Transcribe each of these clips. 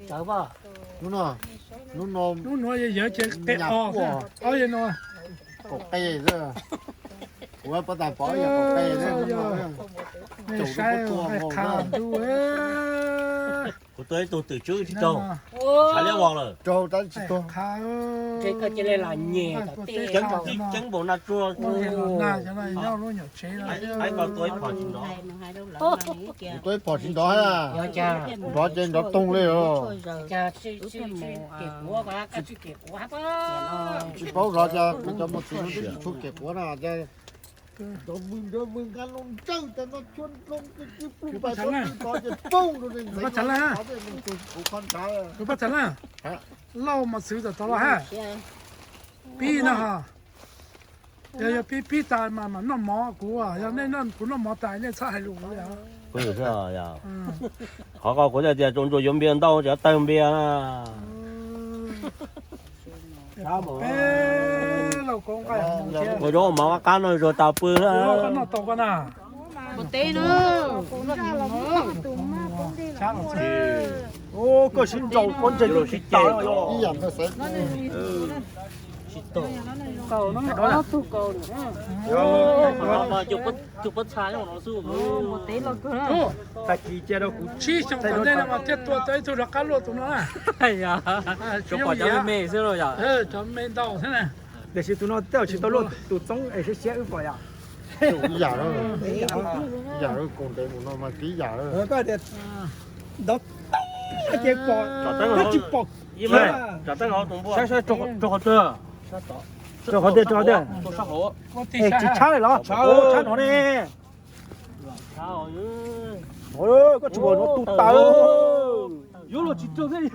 Hnub no, hnub no, hnub nuav yog yawg ces qe os, ob yawg no. Kaum qe xwb. Kuv pab tas pov yog kaum qe xwb. Saib qha ntuj. Kuv tua ib tug twm tswb tsis raug, tshav liab vog lawm. Raug tab tsis tuag. Ceeb npaum nag tsua. Ib qho tua ib phom tsis nrov. Tua ib phom tsis nrov, nrov ces nrov toog li os. Tsis paub zov cas cov mos txwv no twb tsis tshua kem quav na. Nrov vwg nrov vwg nqa loo ntsawj tas no tshuab nplooj twb plub pais tod ces poob rau ntxeev. Kuv pab txhad lauj, mos txwv tom tod los hab. Pib no, yog yog pib pib tas mas mam noj mov, kuv yog nej noj, kuv noj mov tas nej txhob hais lus li os. Qhov ko kuv tias tias tsuas ntsuas yuav npias ntau ces tawg npias na. Ua rau mov qab qab no zuag tas pw na. Koj sib nraus koj ntseg sib ces. Tag kis cia rau kuv tsib xyoo tom ntej no mas thiaj tua tau ib tug rov qab luaj tus no na. Cov me xwb, cov me ntau xwb na. Tiam sis tus no tej zaum tsis tau luaj tus txoob es siab siab wb pom yom. Ib yam, ib yam kaus ntev mus no mas tib yam. Koj tias ntov toob ces pom, tsis pom. Saib saib, rau qhov twg? Rau qhov twg, rau qhov twg? Es tsis tshab li los? Tshab no ne. Koj tsis pom no tu tas. Yuav luag tsis raug thiab li.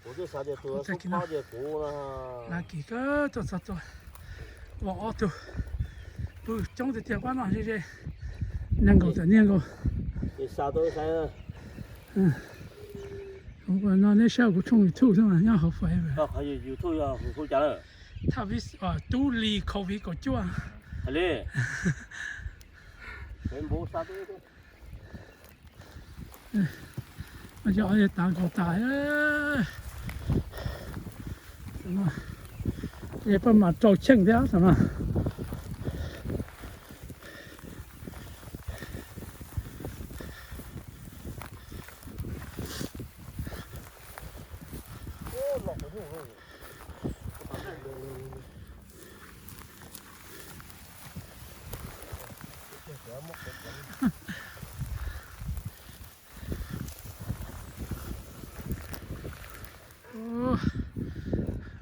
Kuv twb xav tias tus xub phob tias kuv no. Lab kis kawg tuaj txog tua, ua ob tug, pw coob tiag tiag pab no ze ze, nees nkaum tawm niag nkaus. No neb saib kuv tshooj YouTube xwb mas nyob hauv forever. YouTube yog hu cas lawm? Thaj Vij, Tub Lis Covid kaum cuaj. Hais li. Cov tav nkaus tas, pab mam rau cheej thiab no.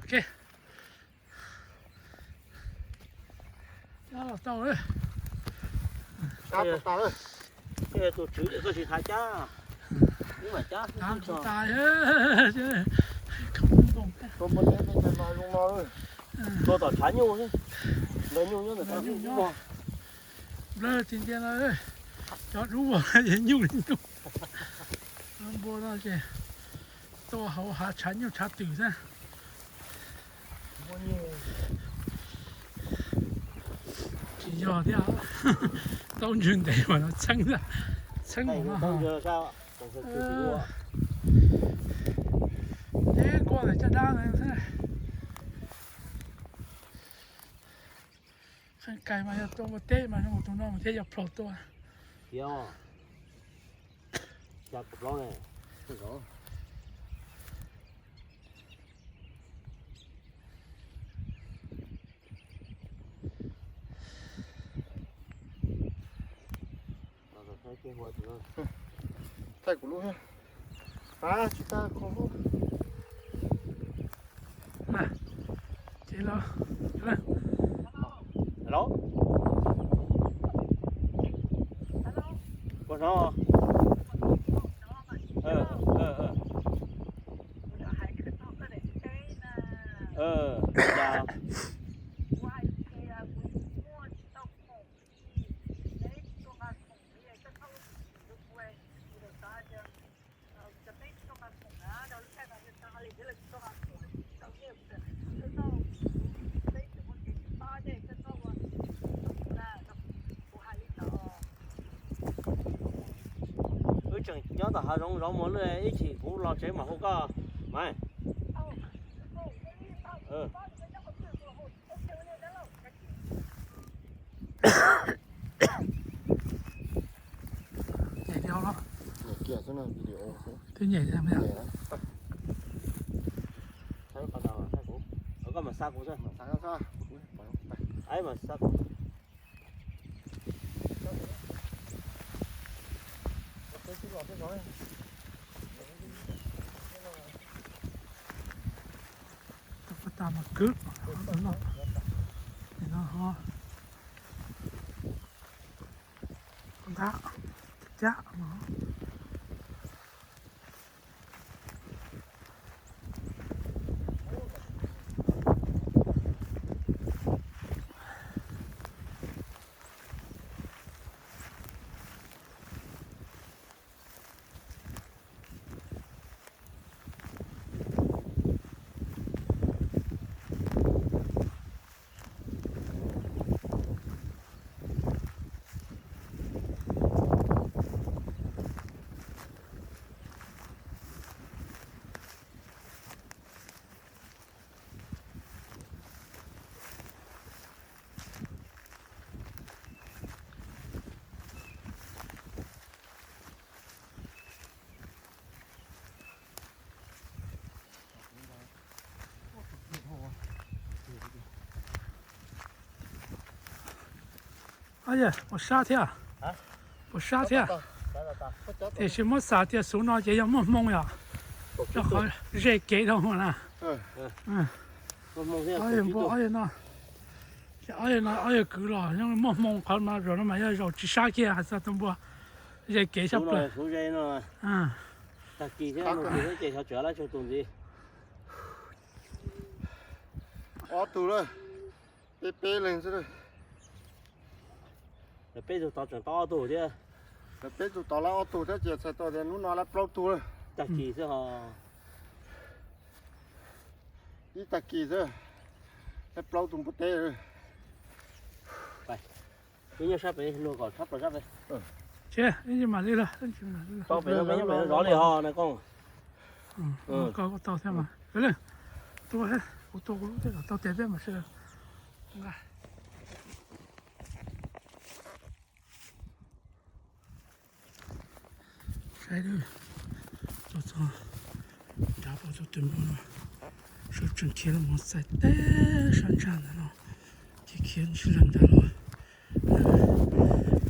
Ok. Cab los tau lawm. Tus tswv koj tsis xav cab, wb mam cab. Tua tom tshav nyuj, nplawg nyuj nyob ntawm tshav nyuj. Nplawg tsis ntiag no, cov dub vog nyuj li nyuj. Npua no ces tua hauv hav tshav nyuj tshav twm xwb. Tsis yog thiab, taub ntswg ntev mas txheeb, txheeb no. Teb kuaj ntawm caj dab xwb. Qee kais mas yog tua ua teb mas zoo tus no mas thiaj yog plhom tua. Thaij kuv lub, tsis tau kho lub. Ces los, Hello. Koj hnov? Wb tseem Nyob tom hav zoov zov muas lwj ib chim kuv los tsev mam hu koj mas. Twb nyem thiab. Koj mam xa kuv xwb. Tab mas kwv no ho ntab cab no. Puas sab thiab? Puas sab thiab? Tiam sis muab xav tias xub no ces yog muaj hmoo yom, rau qhov ze kev dhau na. Ob yawg npua ob yawg no, ob yawg no ob yawg kwv los yeej muaj hmoo, qhov no zaum no mas yog zaum tsis sab kiag hais txog tus npua ze kev sab plaws. Ob tug lawm, peb peb leeg xwb. Lawv peb tug tod tseem tau ob tug thiab. Lawv peb tug tod lawv ob tug thiab ces txhais tau tias hnub no lawv plaub tug lawm. Tag kis xwb ho. Ib tag kis xwb, lawv plaub tug npua teb. Wb nyob sab pem luag kom tshab plaws sab pem. Tsis, ib tsis mam li lawm, ib tsis mam li lawm. Tau pem no peb nyob pem no zov li ho na koj. Koj tau thiab mas. Tua, kuv tua kuv lub thiab kom tau tes peb mam sawv daws nqa. Saib, tuaj txog nrad pom tus twg npua no, sawv tsees khiav los mus txais teb sab ntsag ntawd no, ces khiav ntsib leeg nrad los,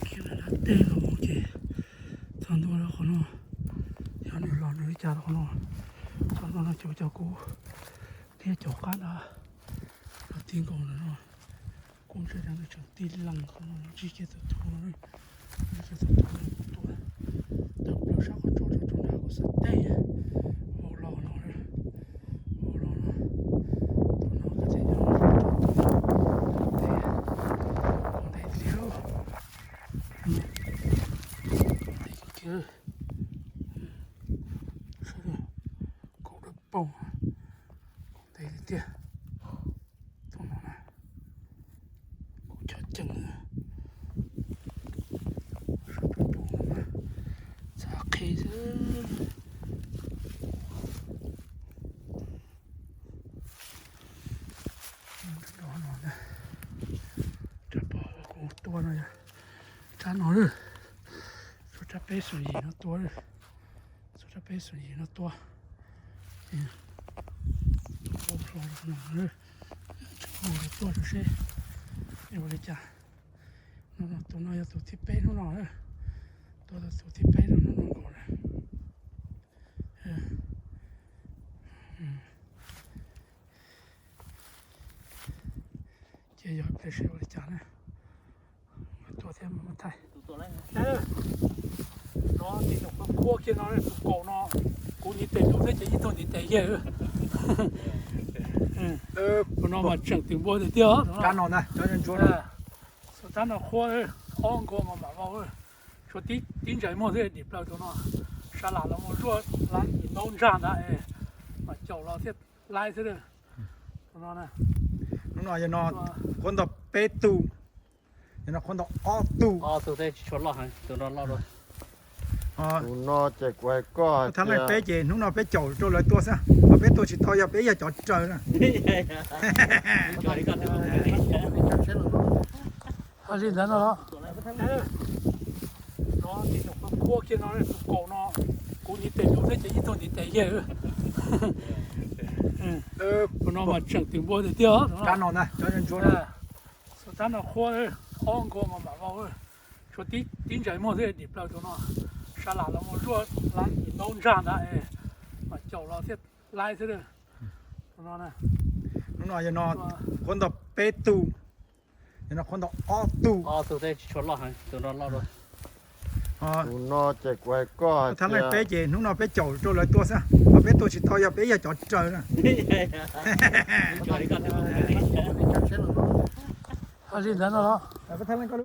khiav nrad teb los mus ces txog ntua rau qhov no, yog nws los nws li cas rau qhov no, txog no no ces ua cas kuv thiab caum qab nrad los ti nkaus ntawm no. Kuv ntsia rau nws tseem tib leeg qhov no, ntsib kiag tus thub no, ntsib kiag tus thub no kuv tua tawm plaws sab qhov tso rau nrad kuv xav teb. Hauv los no, hauv los no, tus no kuv thiaj nyob tso tus no, tes, tes tiag, tes kiag, sawv daws, kaum dawb paug, tes tiag. Tus no na, kuv cov ceem, sawv daws pom no mas txav qhi xwb. Rab pom kuv tua no yog rab no, tshuav rab peb xoom yim no tua, tshuav rab peb xoom yim no tua. Tua hlo no, tseem hau tuaj rau seb ua li cas. No, tus no yog tus thib peb hnub no, tua tus thib peb rau hnub no nkaus na. Ces yog ib pliag seb ua li cas na. Tua thiab mas muab thaij. No tim nws kuj kiag no, tus kaum no, kuv ntiv tes tus thiab ces ib tug ntiv tes yawg. Tus no mas tseem twm npua tiag tiag. Rab no na, tus rab no qhuab, qhuab nkaus mas mam vau. Tshuav tib ntsais muag xwb dim plaws tus no. Sab las los mus zuaj laib ntaub ntsag ntawd mas caum los thiaj laib xwb. Tus no, hnub no yog no qhuab nto peb tug, yog no qhuab nto ob tug. Ob tug thiab tsis tshua loj heev, tus no loj dua. Tus no ces kuv hais koj hais tias peb ces hnub no peb caum rau lawv tua xwb, ho peb tua tsis tau yog peb yog cov raws na. Li ntawd no los. No tus kaum no, kuv ntiv tes tus thiab ces ib tug ntiv tes yawg. Tus no mas tseem twm npua tiag tiag. Tus rab no qhuab ob nkaus mas mam vau. Tshuav tib ntsais muag xwb dim plaws tus no. Sab las los mus zuaj lab ntaub ntsag ntawd mas caum los thiaj laib xwb. Tus no, hnub no yog no qhuab tau peb tug, yog no qhuab tau ob tug. Tus no ces kuv hais koj hais tias peb ces hnub no peb caum rau lawv tua xwb, ho peb tua tsis tau yog peb yog cov raws na. Li ntawd no los.